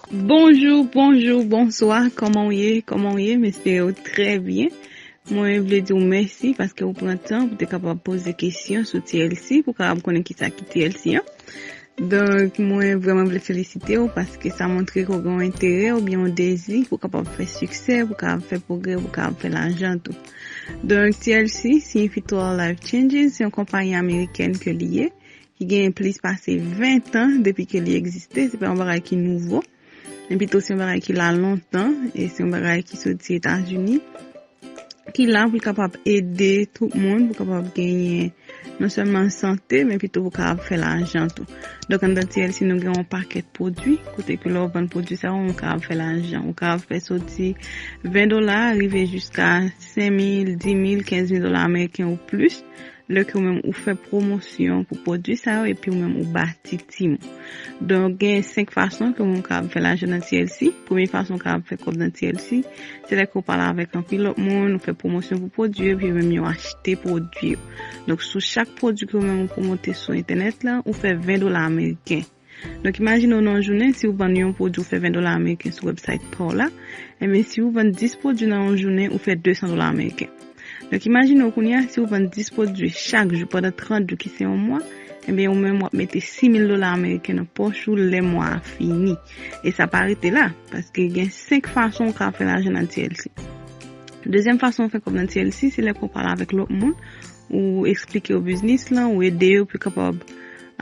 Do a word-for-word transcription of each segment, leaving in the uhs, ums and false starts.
Bonjou, bonjou, bonswa, kòman w ye? Kòman w ye? M espere w trè byen. Mwen vle di w mèsi paske w pran tan pou te kapab poze kesyon sou T L C, pou w kapab konnen kisa ki T L C an. Donk, mwen vrèman vle felisite w paske sa montre ke w gen yon enterè oubyen yon dezi pou w kapab fè siksè, pou w kapab fè pwogrè, pou w kapab fè lajan tou. Donk, T L C siyifi Total Life Changes, se yon konpayi amerikèn ke li ye, ki gen plis pase ven tan depi ke li egziste. Se pa yon bagay ki nouvo, men pito se yon bagay ki la lontan, e se yon bagay ki soti Etazini, ki la pou l kapab ede tout moun, pou kapab genyen non sèlman sante, men pito pou kapab fè lajan tou. Donk, anndan T L C, nou gen yon pakèt pwodui, kote ke lè w vann pwodui sa yo, ou kapab fè lajan. Ou kapab fè soti ven dola, rive jiska senk mil, dis mil, kenz mil dola ameriken ou plis, lè ke ou menm ou fè pwomosyon pou pwodui sa yo, epi ou menm ou bati tim ou. Donk, gen senk fason ke moun kapab fè lajan nan T L C. Premye fason ou kapab fè kòb nan T L C, se lè ke ou pale avèk anpil lòt moun, ou fè pwomosyon pou pwodui yo, epi yo menm yo achte pwodui yo. Donk, sou chak pwodui ke ou menm ou pwomote sou entènèt la, ou fè ven dola ameriken. Donk, imajine w nan yon jounen, si w vann yon pwodui, ou fè ven dola ameriken sou website pa w la, enben, si w vann dis pwodui nan yon jounen, ou fè de san dola ameriken. Donk, imajine w kounye a, si w vann dis pwodui chak jou pandan trant jou, ki se yon mwa, enben, ou menm w ap mete sis mil dola ameriken nan pòch ou lè mwa a fini. E sa pa rete la, paske gen senk fason ou ka fè lajan nan T L C. Dezyèm fason ou fè kòb nan T L C, se lè ke w pale avèk lòt moun, ou eksplike yo biznis lan, ou ede yo pou yo kapab,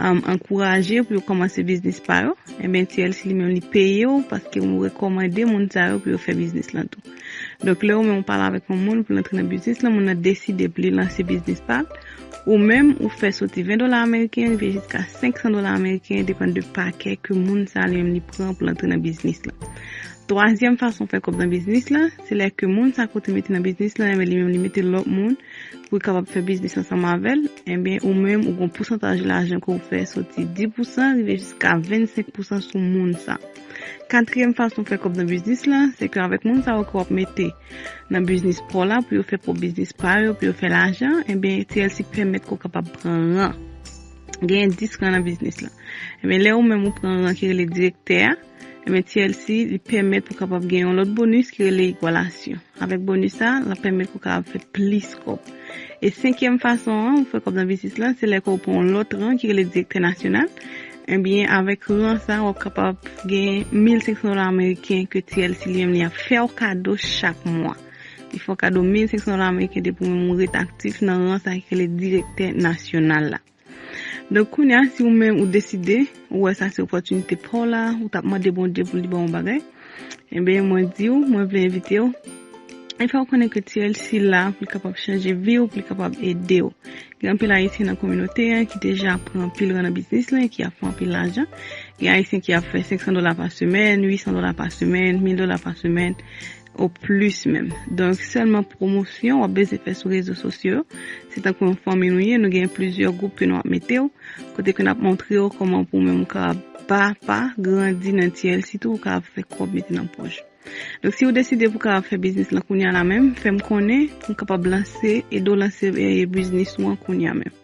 um, ankouraje yo pou yo kòmanse biznis pa yo. Enben, T L C li menm li peye w paske ou rekòmande moun sa yo pou yo fè biznis lan tou. Donk, lè ou menm ou pale avèk yon moun pou l antre nan biznis lan, moun nan deside pou li lanse biznis pa l, ou menm ou fè soti ven dola ameriken rive jiska senk san dola ameriken, depann de pakè ke moun sa li menm li pran pou l antre nan biznis lan. Twazyèm fason fè kòb nan biznis lan, se lè ke moun sa ke w te mete nan biznis lan, enben, li menm li mete lòt moun pou l kapab fè biznis ansanm avè l, enben, ou menm ou gen yon pousantaj lajan ke w fè soti dis pousan rive jiska vennsenk pousan sou moun sa. Katriyèm fason fè kòb nan biznis lan, se ke avèk moun sa yo ke w ap mete nan biznis pa w la pou yo fè pwòp biznis pa yo, pou yo fè lajan, enben, T L C pèmèt ke w kapab pran ran. Genyen dis ran nan biznis lan. Enben, lè ou menm ou pran ran ki rele direktè a, enben, T L C li pèmèt pou kapab gen yon lòt bonis ki rele igwalasyon. Avèk bonis sa, l ap pèmèt pou kapab fè plis kòb. E senkyèm fason an, ou fè kòb nan biznis lan, se lè ke w pran yon lòt ran ki rele direktè nasyonal. Enben, avèk ran sa, w ap kapab gen mil senk san dola ameriken ke T L C li menm li ap fè w kado chak mwa. Li fè w kado mil senk san dola ameriken depi w menm ou ret aktif nan ran sa ki rele direktè nasyonal la. Donk, kounye a, si ou menm ou deside, ou wè sa se opòtinite pa w la, ou t ap mande Bondye pou li ban w yon bagay, enben, mwen di w, mwen vle envite w, e fè w konnen ke T L C la pou li kapab chanje vi w, pou li kapab ede w. Gen anpil Ayisyen nan kominote a ki deja pran anpil ran nan biznis lan e ki ap fè anpil lajan. Gen Ayisyen ki ap fè senk san dola pa semèn, uit san dola pa semèn, mil dola pa semèn, o plis menm. Donk, sèlman pwomosyon w ap bezwen fè sou rezo sosyo yo. Se tankou yon fanmi nou ye, nou gen plizyè gwoup ke nou ap mete w, kote ke n ap montre w kòman pou w menm ou kapab pa pa grandi nan T L C tou, ou kapab fè kòb mete nan pòch. Donk, si w deside pou w kapab fè biznis lan kounye a la menm, fè m konnen pou m kapab lanse, ede w lanse, eh, biznis ou an kounye a menm.